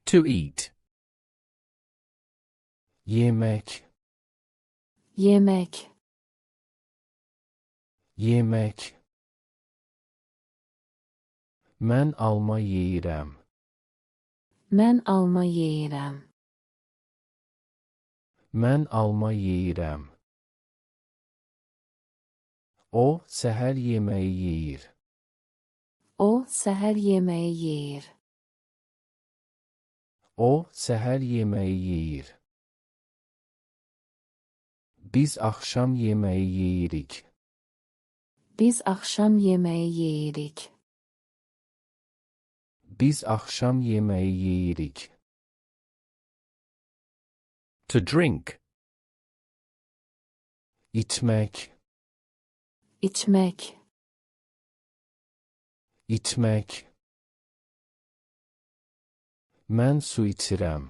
To eat. Yemək, Yemək. Yemək. Mən alma yeyirəm. Mən alma yeyirəm. Mən alma yeyirəm. O, səhər yeməyi yeyir. O, səhər yeməyi yeyir. O, səhər yeməyi yeyir. Biz axşam yeməyi yeyirik. Biz axşam yeməyi yeyirik. Biz axşam yeməyi yeyirik. To drink. İçmək, İçmək. İçmək. Mən su içirəm.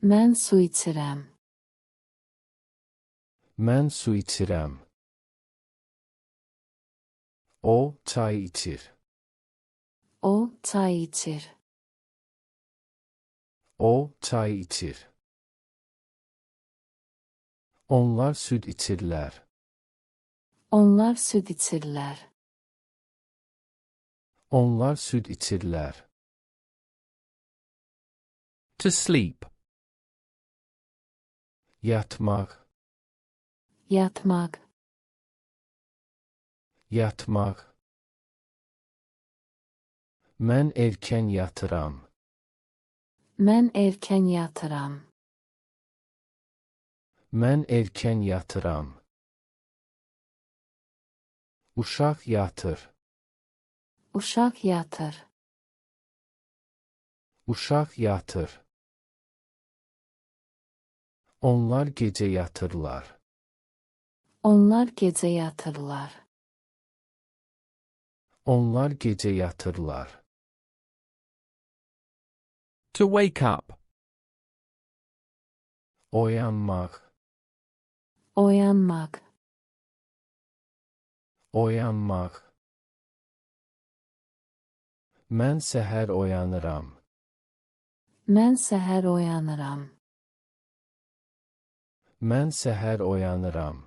Mən su içirəm. Mən su içirəm. O, çay içir. O, çay içir. O, çay içir. Onlar süd içirlər. Onlar süd içirlər. Onlar süd içirlər. To sleep. Yatmaq, Yatmaq. Yatmaq. Mən erkən yatıram. Mən erkən yatıram. Mən erkən yatıram. Uşaq yatır. Uşaq yatır. Uşaq yatır. Onlar gecə yatırlar. Onlar gecə yatırlar. Onlar gecə yatırlar. To wake up. Oyanmaq, Oyanmaq. Oyanmaq. Mən səhər oyanıram. Mən səhər oyanıram. Mən səhər oyanıram.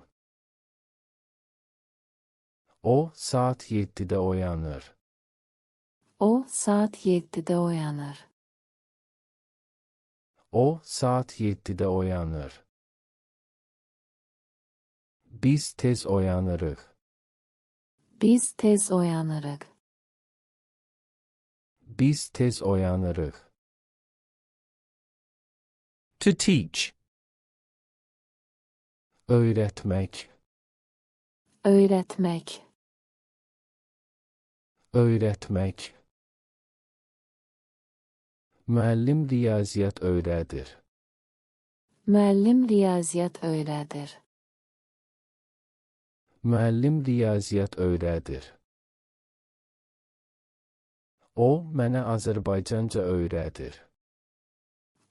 O, saat 7-də oyanır. O, saat 7-də oyanır. O, saat 7-də oyanır. Biz tez oyanırıq. Biz tez oyanırıq. Biz tez oyanırıq. To teach. Öyrətmək, Öyrətmək. Öyrətmək. Müəllim riyaziyyat öyrədir. Müəllim riyaziyyat öyrədir. Müəllim riyaziyyat öyrədir. O, mənə Azərbaycanca öyrədir.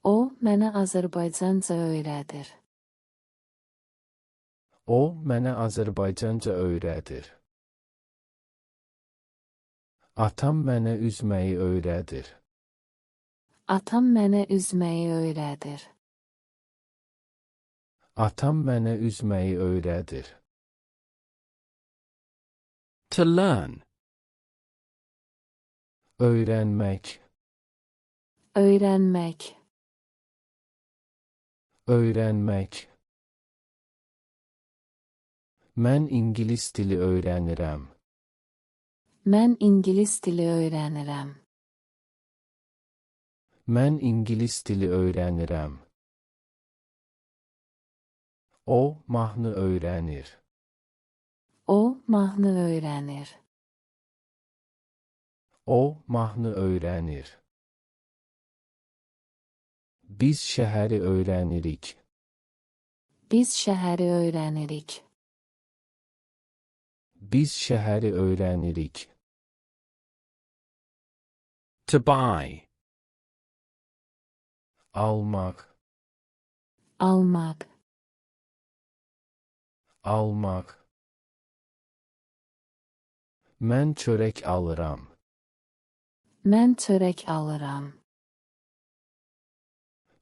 O, mənə Azərbaycanca öyrədir. O, mənə Azərbaycanca öyrədir. Atam mənə üzməyi öyrədir. Atam mənə üzməyi öyrədir. Atam mənə üzməyi öyrədir. To learn. Öyrənmək, Öyrənmək. Öyrənmək. Mən ingilis dili öyrənirəm. Mən ingilis dili öyrənirəm. Mən ingilis dili öyrənirəm. O, mahnı öyrənir. O, mahnı öyrənir. O, mahnı öyrənir. Biz şəhəri öyrənirik. Biz şəhəri öyrənirik. Biz şəhəri öyrənirik. To buy. Almaq, Almaq. Almaq. Mən çörək alıram. Mən çörək alıram.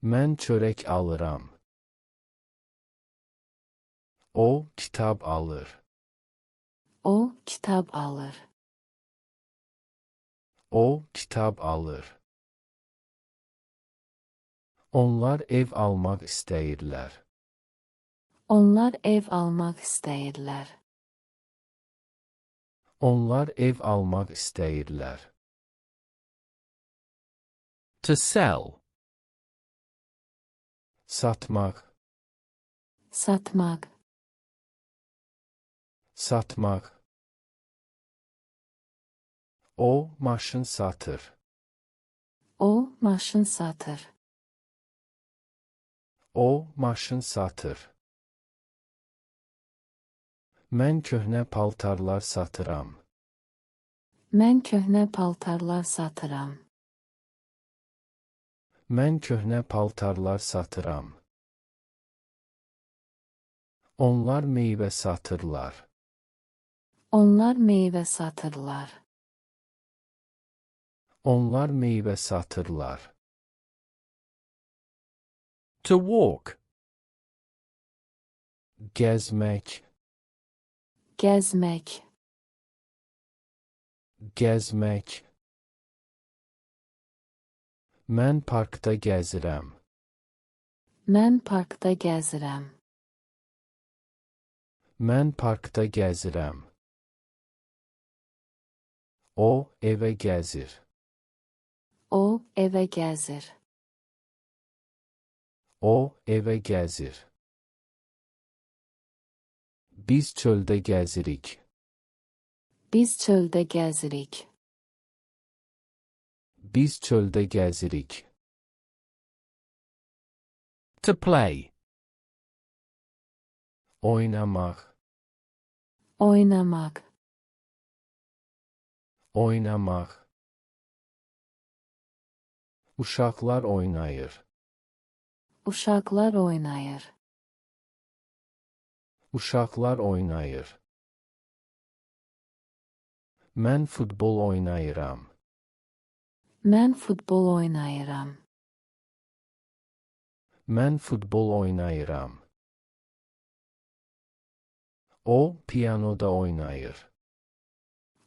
Mən çörək alıram. O, kitab alır. O, kitab alır. O, kitab alır. Onlar ev almaq istəyirlər. Onlar ev almaq istəyirlər. Onlar ev almaq istəyirlər. To sell. Satmaq, Satmaq. Satmaq. O, maşın satır. O, maşın satır. O, maşın satır. Mən köhnə paltarlar satıram. Mən köhnə paltarlar satıram. Mən köhnə paltarlar satıram. Onlar meyvə satırlar. Onlar meyvə satırlar. Onlar meyvə satırlar. To walk. Gəzmək, Gəzmək. Gəzmək. Mən parkda gəzirəm. Mən parkda gəzirəm. Mən parkda gəzirəm. O, evə gəzir. O, evə gəzir. O, evə gəzir. Biz çöldə gəzirik. Biz çöldə gəzirik. Biz çöldə gəzirik. To play. Oynamaq, Oynamaq. Oynamaq. Uşaqlar oynayır. Uşaqlar oynayır. Uşaqlar oynayır. Mən futbol oynayıram. Mən futbol oynayıram. Mən futbol oynayıram. O, pianoda oynayır.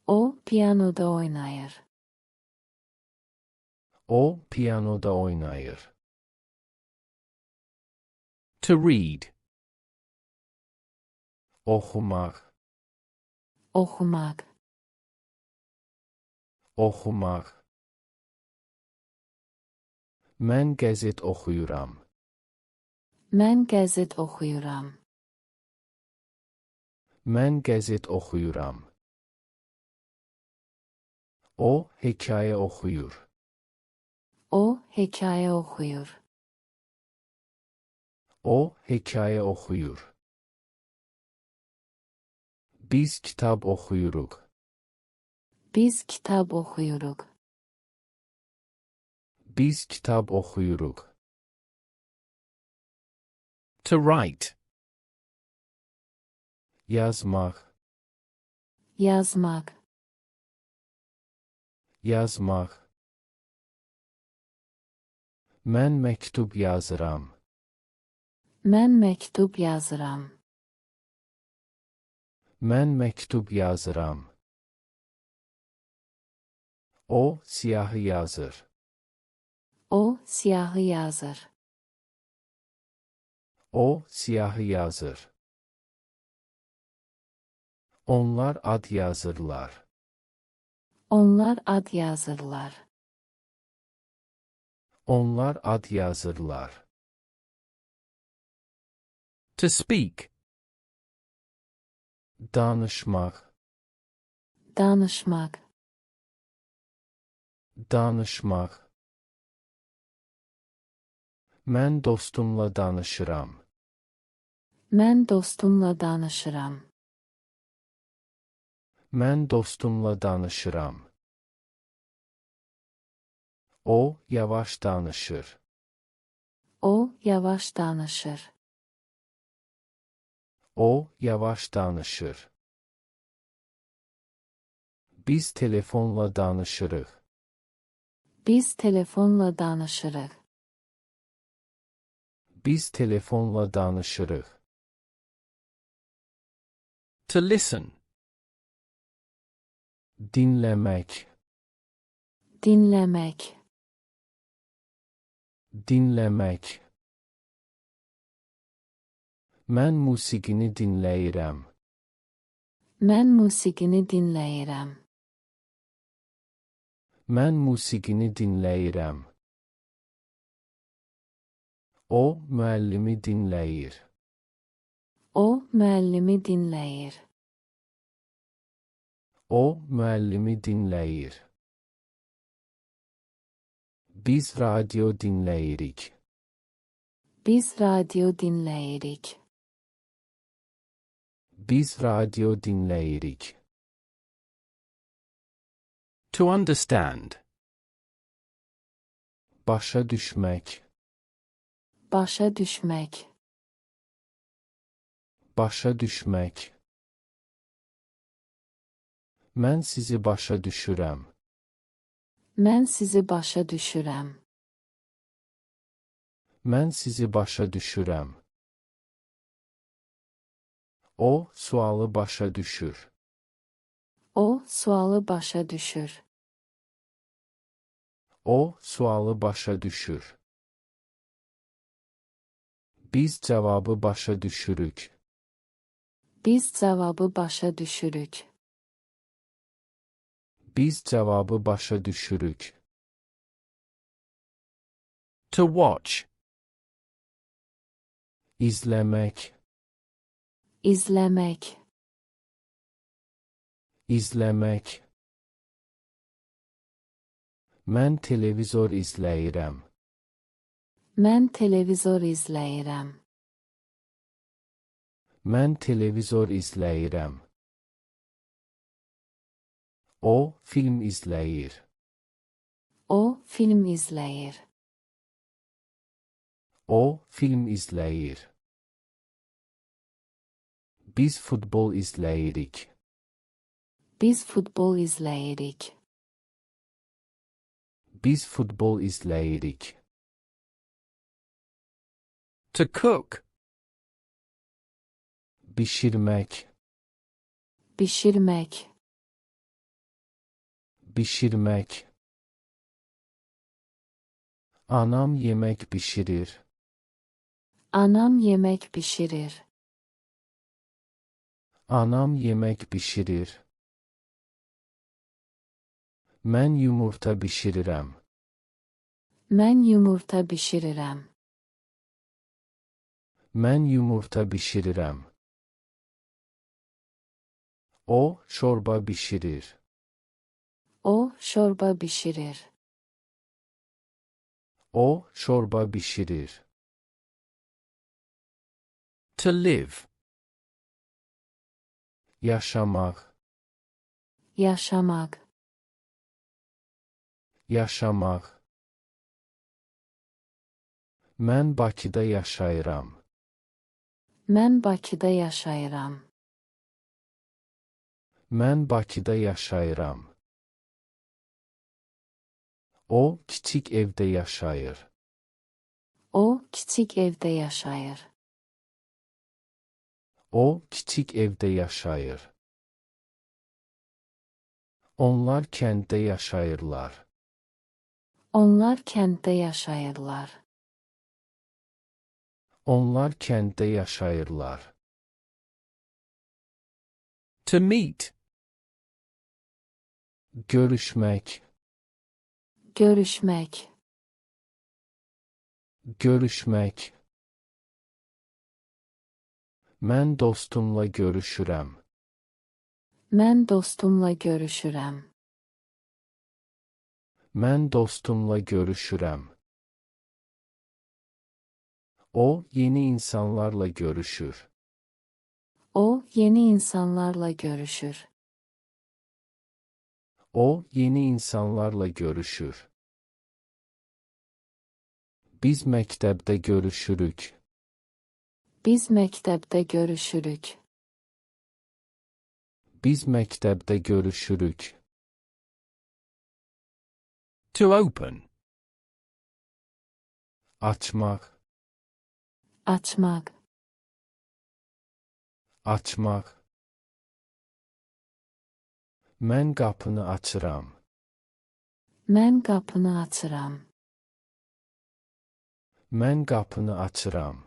O, pianoda oynayır. O, pianoda oynayır. To read. Oxumaq, Oxumaq. Oxumaq. Mən qəzet oxuyuram. Mən qəzet oxuyuram. Mən qəzet oxuyuram. O, hekayə oxuyur. O, hekayə oxuyur. O, hekayə oxuyur. Biz kitab oxuyuruq. Biz kitab oxuyuruq. Biz kitab oxuyuruq. To write. Yazmaq, Yazmaq. Yazmaq. Mən məktub yazıram. Mən məktub yazıram. Mən məktub yazıram. O, siyahı yazır. O, siyahı yazır. O, siyahı yazır. Onlar ad yazırlar. Onlar ad yazırlar. Onlar ad yazırlar. To speak. Danışmaq, Danışmaq. Danışmaq. Mən dostumla danışıram. Mən dostumla danışıram. Mən dostumla danışıram. O, yavaş danışır. O, yavaş danışır. O, yavaş danışır. Biz telefonla danışırıq. Biz telefonla danışırıq. Biz telefonla danışırıq. To listen. Dinləmək. Dinləmək. Dinləmək. Mən musiqini dinləyirəm. Mən musiqini dinləyirəm. Mən musiqini dinləyirəm. O, müəllimi dinləyir. O, müəllimi dinləyir. O, müəllimi dinləyir. Biz radio dinləyirik. Biz radio dinləyirik. Biz radio dinləyirik. To understand. Başa düşmək. Başa düşmək. Başa düşmək. Mən sizi başa düşürəm. Mən sizi başa düşürəm. Mən sizi başa düşürəm. O, sualı başa düşür. O, sualı başa düşür. O, sualı başa düşür. Biz cavabı başa düşürük. Biz cavabı başa düşürük. Biz cavabı başa düşürük. To watch. İzləmək. İzləmək. İzləmək. Mən televizor izləyirəm. Mən televizor izləyirəm. Mən televizor izləyirəm. O, film izləyir. O, film izləyir. O, film izləyir. Biz futbol izləyirik. Biz futbol izləyirik. Biz futbol izləyirik. To cook. Bişirmək. Bişirmək. Bişirmək. Anam yemək bişirir. Anam yemək bişirir. Anam yemək bişirir. Mən yumurta bişirirəm. Mən yumurta bişirirəm. Mən yumurta bişirirəm. O, şorba bişirir. O, şorba bişirir. O, şorba bişirir. To live. Yaşamaq. Yaşamaq. Yaşamaq. Mən Bakıda yaşayıram. Mən Bakıda yaşayıram. Mən Bakıda yaşayıram. O, kiçik evdə yaşayır. O, kiçik evdə yaşayır. O, kiçik evdə yaşayır. Onlar kənddə yaşayırlar. Onlar kənddə yaşayırlar. Onlar kənddə yaşayırlar. To meet. Görüşmək. Görüşmək. Görüşmək. Mən dostumla görüşürəm. Mən dostumla görüşürəm. Mən dostumla görüşürəm. O, yeni insanlarla görüşür. O, yeni insanlarla görüşür. O, yeni insanlarla görüşür. Biz məktəbdə görüşürük. Biz məktəbdə görüşürük. Biz məktəbdə görüşürük. To open. Açmaq. Açmaq. Açmaq. Mən qapını açıram. Mən qapını açıram. Mən qapını açıram.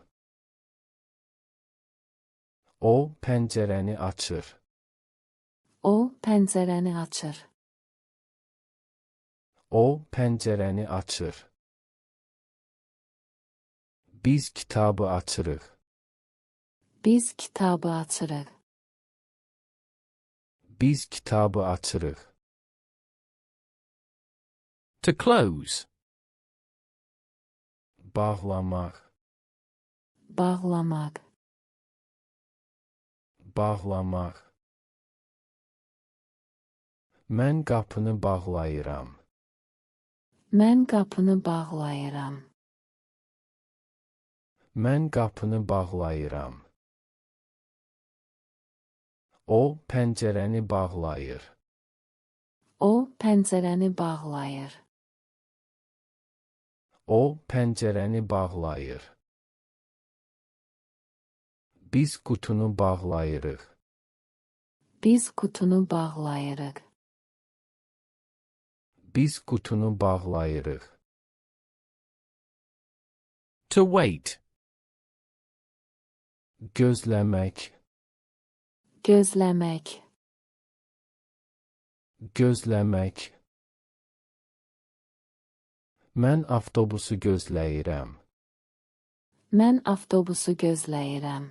O, pəncərəni açır. O, pəncərəni açır. O, pəncərəni açır. Biz kitabı açırıq. Biz kitabı açırıq. Biz kitabı açırıq. To close. Bağlamaq. Bağlamaq. Bağlamaq. Mən qapını bağlayıram. Mən qapını bağlayıram. Mən qapını bağlayıram. O, pəncərəni bağlayır. O, pəncərəni bağlayır. O, pəncərəni bağlayır. Biz qutunu bağlayırıq. Biz qutunu bağlayırıq. Biz qutunu bağlayırıq. To wait. Gözləmək. Gözləmək. Gözləmək. Mən avtobusu gözləyirəm. Mən avtobusu gözləyirəm.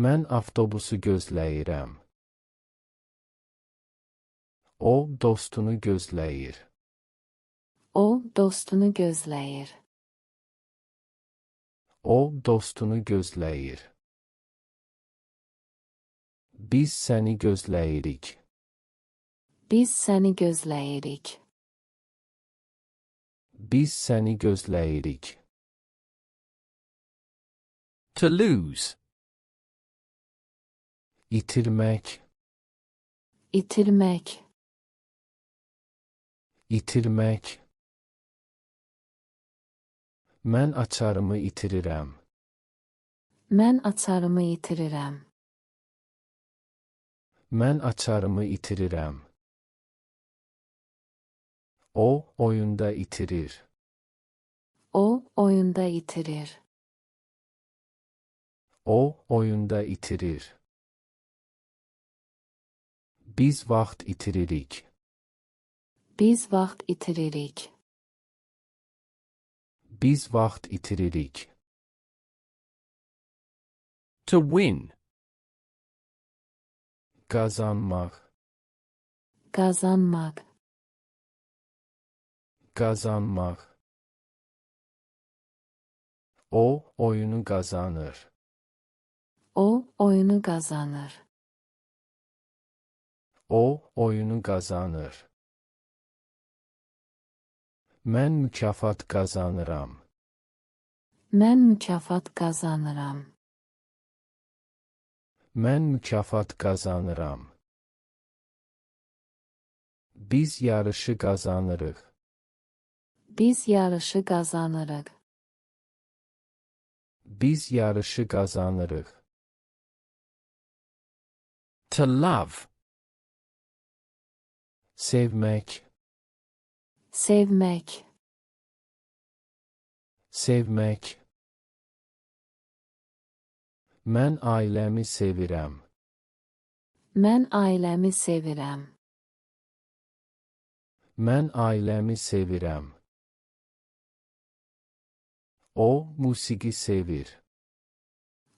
Mən avtobusu gözləyirəm. O, dostunu gözləyir. O, dostunu gözləyir. O, dostunu gözləyir. Biz səni gözləyirik. Biz səni gözləyirik. Biz səni gözləyirik. To lose. İtirmək. İtirmək. İtirmək. Mən açarımı itirirəm. Mən açarımı itirirəm. Mən açarımı itirirəm. O, oyunda itirir. O, oyunda itirir. O, oyunda itirir. Biz vaxt itiririk. Biz vaxt itiririk. Biz vaxt itiririk. To win. Qazanmaq. Qazanmaq. Qazanmaq. O, oyunu qazanır. O, oyunu qazanır. O, oyunu qazanır. Mən mükafat qazanıram. Mən mükafat qazanıram. Mən mükafat qazanıram. Biz yarışı qazanırıq. Biz yarışı qazanırıq. Biz yarışı qazanırıq. To love. Sevmək. Sevmək. Sevmək. Mən ailəmi sevirəm. Mən ailəmi sevirəm. Mən ailəmi sevirəm. O, musiqi sevir.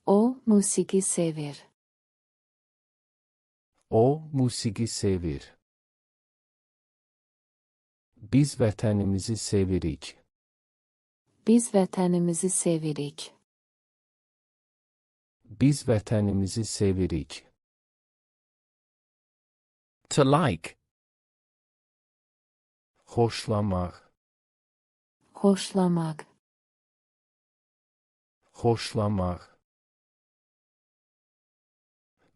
O, musiqi sevir. O, musiqi sevir. Biz vətənimizi sevirik. Biz vətənimizi sevirik. Biz vətənimizi sevirik. To like. Xoşlamaq. Xoşlamaq. Xoşlamaq.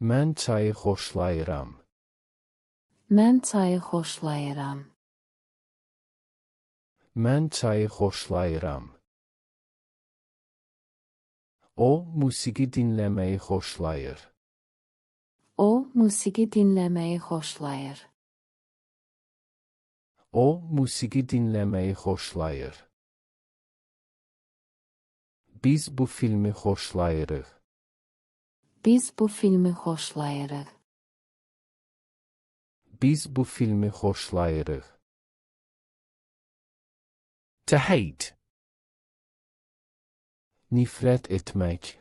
Mən çayı xoşlayıram. Mən çayı xoşlayıram. Mən çayı xoşlayıram. O, musiqi dinləməyi xoşlayır. O, musiqi dinləməyi xoşlayır. O, musiqi dinləməyi xoşlayır. Biz bu filmi xoşlayırıq. Biz bu filmi xoşlayırıq. Biz bu filmi xoşlayırıq. To hate. Nifrət etmək.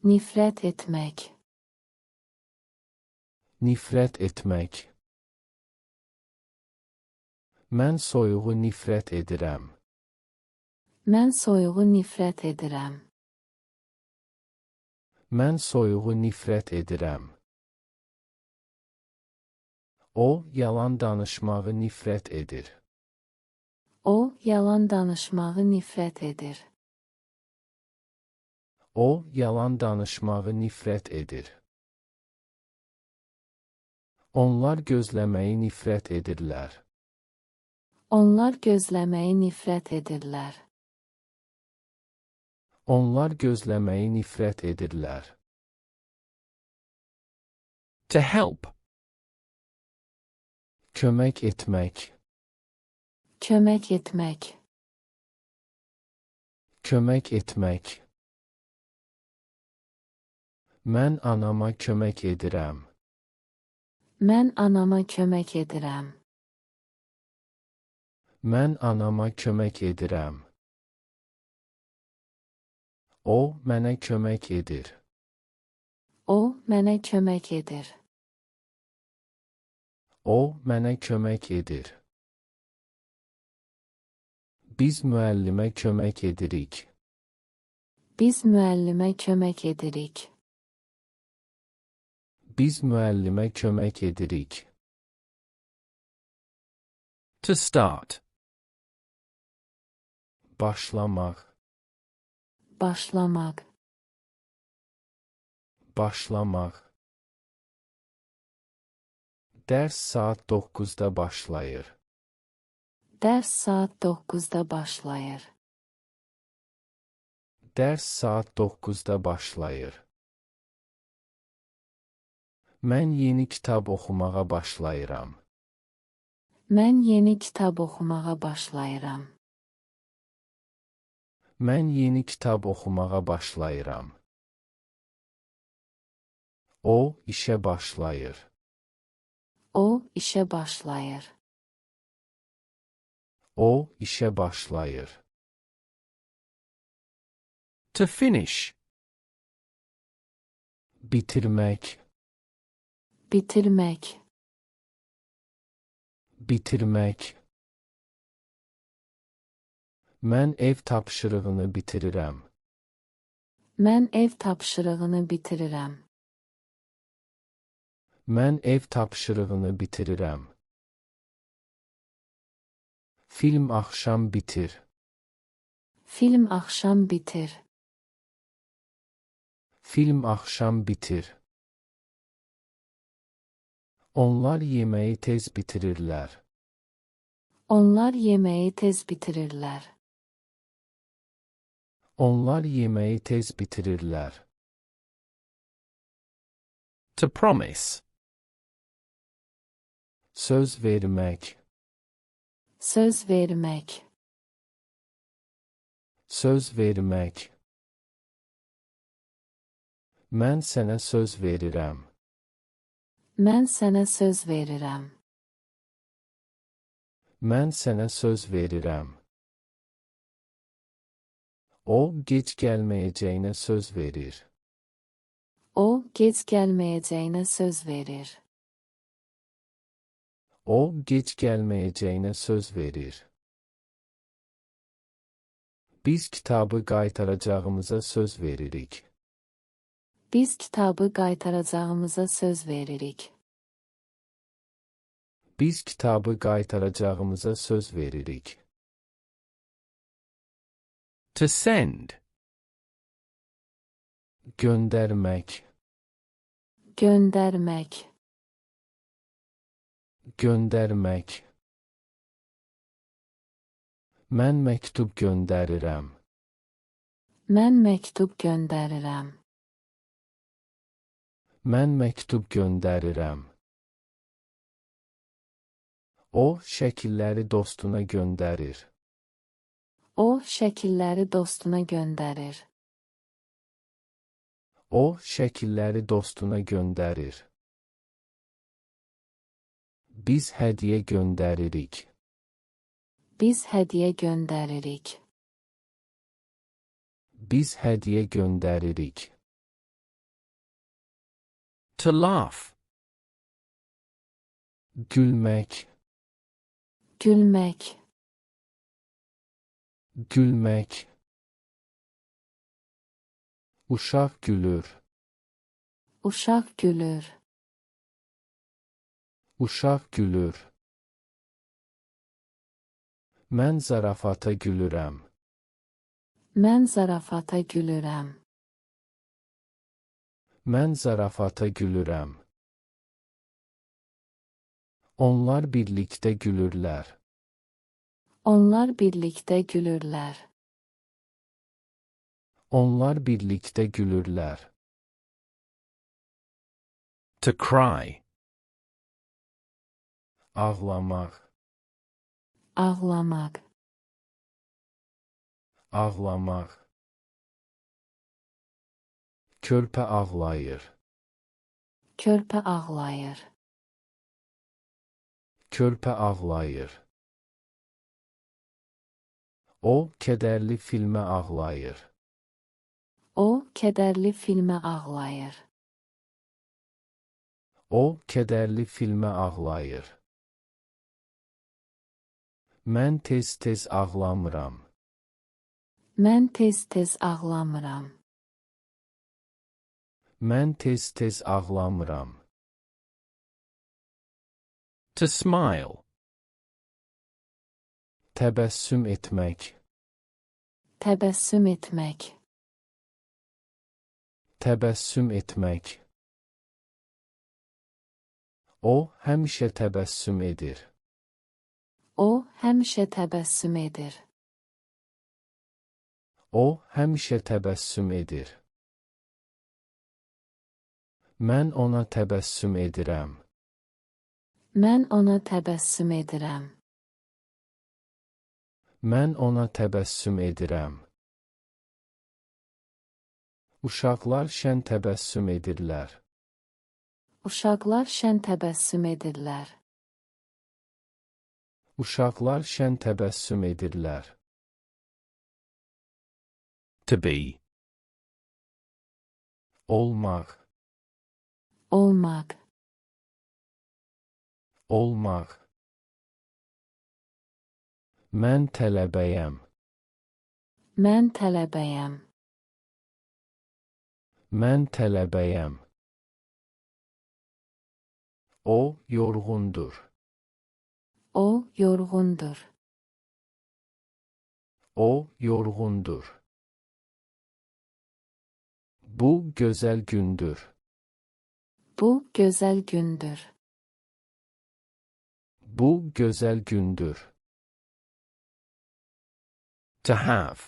Nifrət etmək. Nifrət etmək. Mən soyuğu nifrət edirəm. Mən soyuğu nifrət edirəm. Mən soyuğu nifrət edirəm. O, yalan danışmağı nifrət edir. O, yalan danışmağı nifrət edir. O, yalan danışmağı nifrət edir. Onlar gözləməyi nifrət edirlər. Onlar gözləməyi nifrət edirlər. Onlar gözləməyi nifrət edirlər. To help. Kömək etmək. Kömək etmək. Kömək etmək. Mən anama kömək edirəm. Mən anama kömək edirəm. Mən anama kömək edirəm. O, mənə kömək edir. O, mənə kömək edir. O, mənə kömək edir. Biz müəllimə kömək edirik. Biz müəllimə kömək edirik. Biz müəllimə kömək edirik. To start. Başlamaq. Başlamaq. Başlamaq. Dərs saat 9-da başlayır. Dərs saat 9-da başlayır. Dərs saat 9-da başlayır. Mən yeni kitab oxumağa başlayıram. Mən yeni kitab oxumağa başlayıram. Mən yeni kitab oxumağa başlayıram. O, işə başlayır. O, işə başlayır. O, işə başlayır. To finish. Bitirmək. Bitirmək. Bitirmək. Mən ev tapşırığını bitirirəm. Mən ev tapşırığını bitirirəm. Mən ev tapşırığını bitirirəm. Film axşam bitir. Film axşam bitir. Film axşam bitir. Onlar yeməyi tez bitirirlər. Onlar yeməyi tez bitirirlər. Onlar yeməyi tez bitirirlər. To promise. Söz vermək. Söz vermək. Söz vermək. Mən sənə söz verirəm. Mən sənə söz verirəm. Mən sənə söz verirəm. O, gec gəlməyəcəyinə söz verir. O, gec gəlməyəcəyinə söz verir. O, gec gəlməyəcəyinə söz verir. Biz kitabı qaytaracağımıza söz veririk. Biz kitabı qaytaracağımıza söz veririk. Biz kitabı qaytaracağımıza söz veririk. To send. Göndərmək. Göndərmək. Göndərmək. Mən məktub göndərirəm. Mən məktub göndərirəm. Mən məktub göndərirəm. O, şəkilləri dostuna göndərir. O, şəkilləri dostuna göndərir. O, şəkilləri dostuna göndərir. Biz hədiyyə göndəririk. Biz hədiyyə göndəririk. Biz hədiyyə göndəririk. To laugh. Gülmək, Gülmək. Gülmək. Uşaq gülür. Uşaq gülür. Uşaq gülür. Mən zarafata gülürəm. Mən zarafata gülürəm. Mən zarafata gülürəm. Onlar birlikdə gülürlər. Onlar birlikdə gülürlər. Onlar birlikdə gülürlər. To cry. Ağlamaq, Ağlamaq. Ağlamaq. Körpə ağlayır. Körpə ağlayır. Körpə ağlayır. O, kədərli filmə ağlayır. O, kədərli filmə ağlayır. O, kədərli filmə ağlayır. Mən tez-tez ağlamıram. Mən tez-tez ağlamıram. Mən tez-tez ağlamıram. To smile. Təbəssüm etmək, Təbəssüm etmək. Təbəssüm etmək. O, həmişə təbəssüm edir. O, həmişə təbəssüm edir. O, həmişə təbəssüm edir. Mən ona təbəssüm edirəm. Mən ona təbəssüm edirəm. Mən ona təbəssüm edirəm. Uşaqlar şən təbəssüm edirlər. Uşaqlar şən təbəssüm edirlər. Uşaqlar şən təbəssüm edirlər. To be. Olmaq, Olmaq. Olmaq. Mən tələbəyəm. Mən tələbəyəm. Mən tələbəyəm. O, yorğundur. O, yorğundur. O, yorğundur. Bu, gözəl gündür. Bu, gözəl gündür. Bu, gözəl gündür. To have.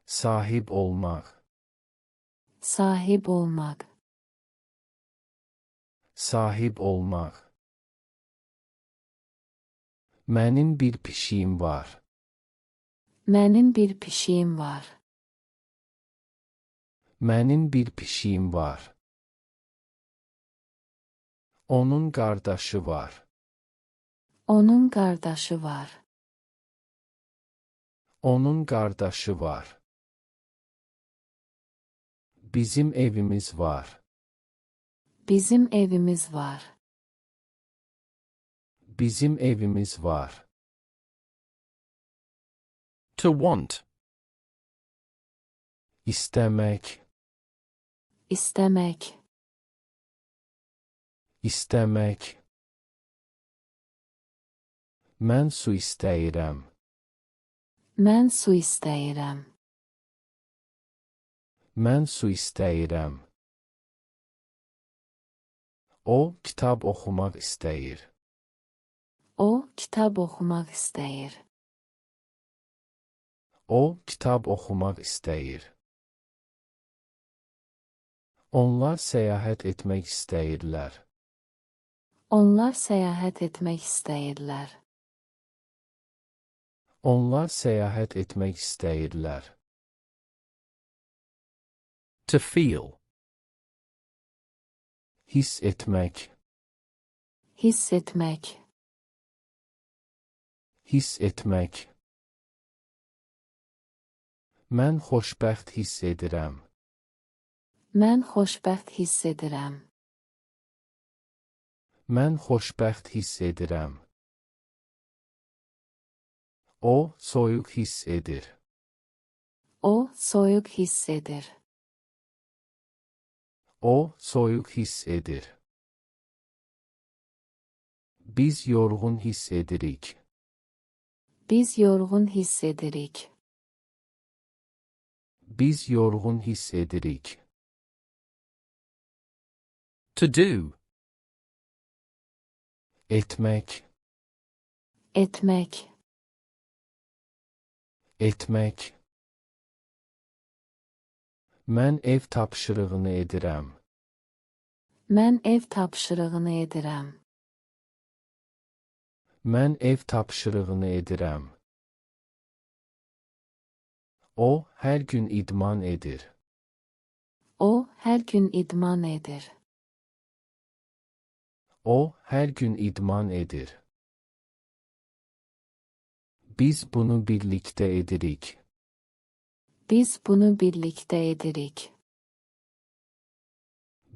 Sahib olmaq, Sahib olmaq. Sahib olmaq. Mənim bir pişiyim var. Mənim bir pişiyim var. Mənim bir pişiyim var. Onun qardaşı var. Onun qardaşı var. Onun qardaşı var. Bizim evimiz var. Bizim evimiz var. Bizim evimiz var. To want. İstəmək, İstəmək. İstəmək. Mən su istəyirəm. Mən su istəyirəm. Mən su istəyirəm. O, kitab oxumaq istəyir. O, kitab oxumaq istəyir. O, kitab oxumaq istəyir. Onlar səyahət etmək istəyirlər. Onlar səyahət etmək istəyirlər. Onlar səyahət etmək istəyirlər. To feel. Hiss etmək, Hiss etmək. Hiss etmək. Mən xoşbəxt hiss edirəm. Mən xoşbəxt hiss edirəm. Mən xoşbəxt hiss edirəm. O, soyuq hiss edir. O, soyuq hiss edir. O, soyuq hiss edir. Biz yorğun hiss edirik. Biz yorğun hiss edirik. Biz yorğun hiss edirik. To do. Etmək, Etmək. Etmək. Mən ev tapşırığını edirəm. Mən ev tapşırığını edirəm. Mən ev tapşırığını edirəm. O, hər gün idman edir. O, hər gün idman edir. O, hər gün idman edir. Biz bunu birlikdə edirik. Biz bunu birlikdə edirik.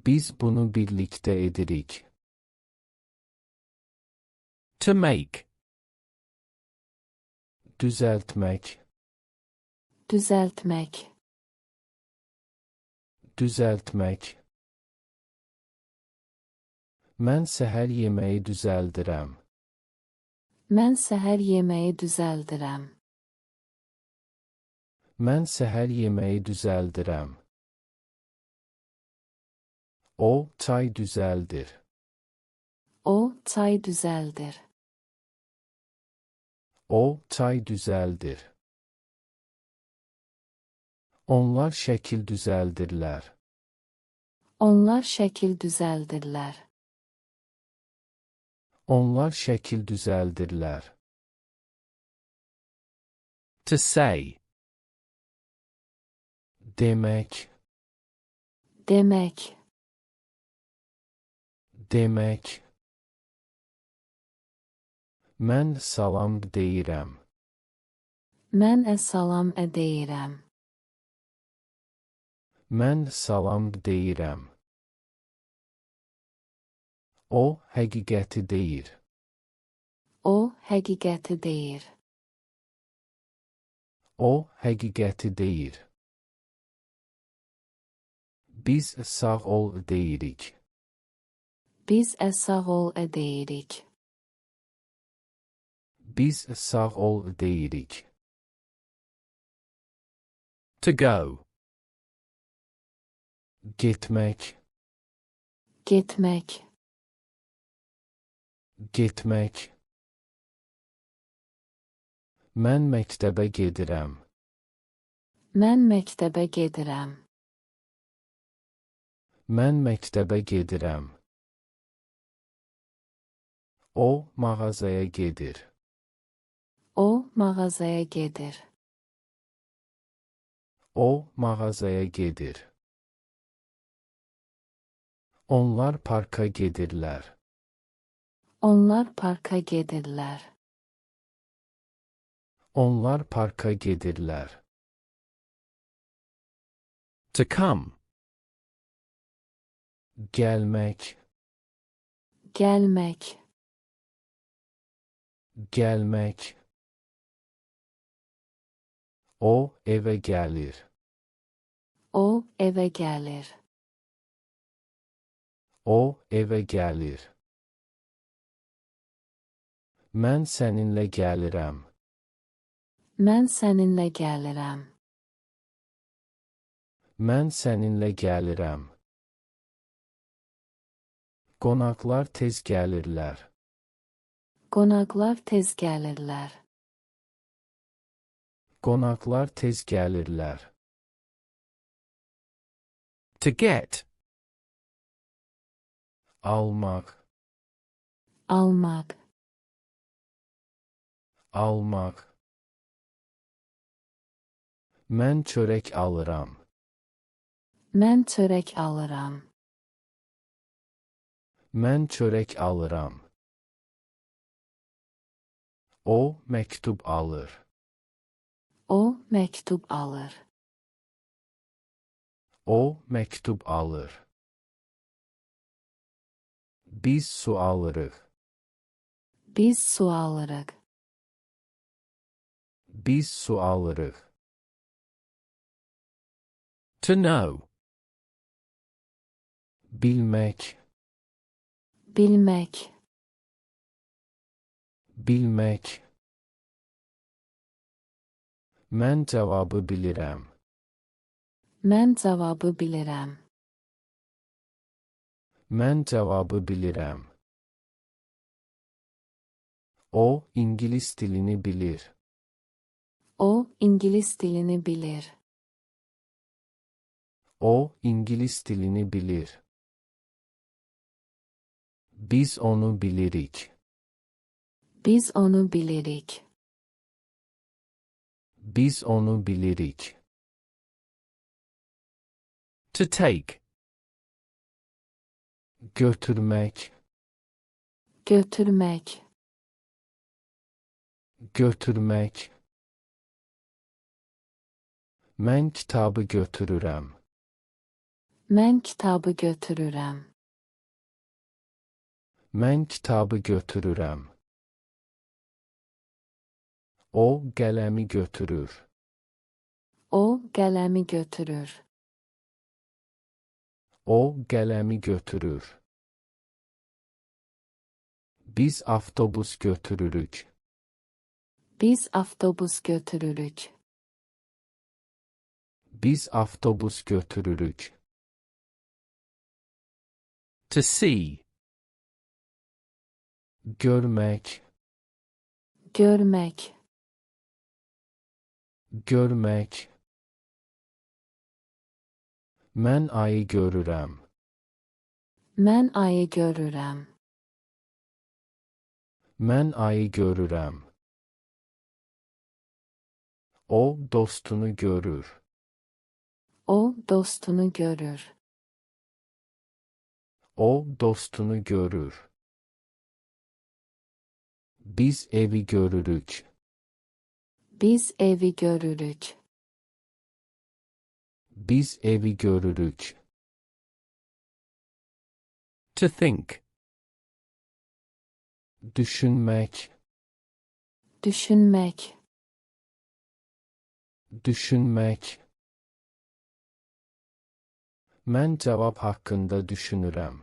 Biz bunu birlikdə edirik. To make. Düzəltmək, Düzəltmək. Düzəltmək. Mən səhər yeməyi düzəldirəm. Mən səhər yeməyi düzəldirəm. Mən səhər yeməyi düzəldirəm. O, çay düzəldir. O, çay düzəldir. O, çay düzəldir. Onlar şəkil düzəldirlər. Onlar şəkil düzəldirlər. Onlar şəkil düzəldirlər. To say. Demək, Demək. Demək. Mən salam deyirəm. Mən salam deyirəm. Mən salam deyirəm. O, həqiqəti deyir. O, həqiqəti deyir. O, həqiqəti deyir. Biz sağ ol deyirik. Biz sağ ol deyirik. Biz sağ ol deyirik. To go. Getmək, Getmək. Getmək. Mən məktəbə gedirəm. Mən məktəbə gedirəm. Mən məktəbə gedirəm. O, mağazaya gedir. O, mağazaya gedir. O, mağazaya gedir. Onlar parka gedirlər. Onlar parka gedirlər. Onlar parka gedirlər. To come. Gəlmək, Gəlmək. Gəlmək. O, evə gəlir. O, evə gəlir. O, evə gəlir. Mən səninlə gəlirəm. Mən səninlə gəlirəm. Mən səninlə gəlirəm. Qonaqlar tez gəlirlər. Qonaqlar tez gəlirlər. Qonaqlar tez gəlirlər. To get. Almaq. Almaq. Almaq. Mən çörək alıram. Mən çörək alıram. Mən çörək alıram. O, məktub alır. O, məktub alır. O, məktub alır. Biz su alırıq. Biz su alırıq. Biz su alırıq. To know. Bilmək. Bilmək. Bilmək. Mən cavabı bilirəm. Mən cavabı bilirəm. Mən cavabı bilirəm. O, ingilis dilini bilir. O, ingilis dilini bilir. O, ingilis dilini bilir. Biz onu bilirik. Biz onu bilirik. Biz onu bilirik. To take. Götürmək. Götürmək. Götürmək. Mən kitabı götürürəm. Mən kitabı götürürəm. Mən kitabı götürürəm. O, qələmi götürür. O, qələmi götürür. O, qələmi götürür. Biz avtobus götürürük. Biz avtobus götürürük. Biz avtobus götürürük. To see. Görmək. Görmək. Görmək. Mən ayı görürəm. Mən ayı görürəm. Mən ayı görürəm. O, dostunu görür. O, dostunu görür. O, dostunu görür. Biz evi görürük. Biz evi görürük. Biz evi görürük. To think. Düşünmək. Düşünmək. Düşünmək. Mən cavab haqqında düşünürəm.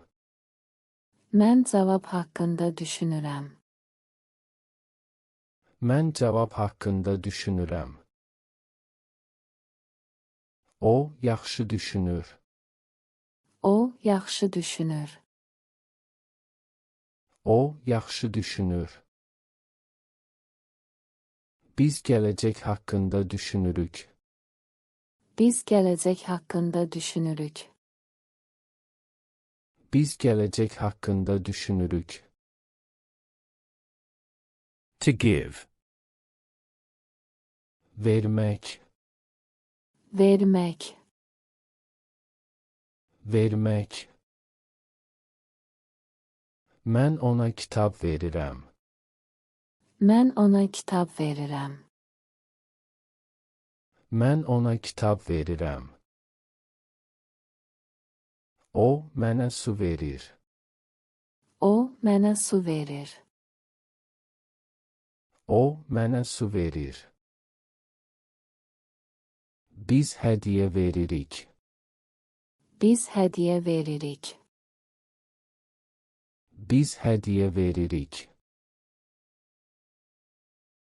Mən cavab haqqında düşünürəm. Mən cavab haqqında düşünürəm. O, yaxşı düşünür. O, yaxşı düşünür. O, yaxşı düşünür. Biz gələcək haqqında düşünürük. Biz gələcək haqqında düşünürük. Biz gələcək haqqında düşünürük. To give. Vermək. Vermək. Vermək. Mən ona kitab verirəm. Mən ona kitab verirəm. Mən ona kitab verirəm. O, mənə su verir. O, mənə su verir. O, mənə su verir. Biz hədiyyə veririk. Biz hədiyyə veririk. Biz hədiyyə veririk.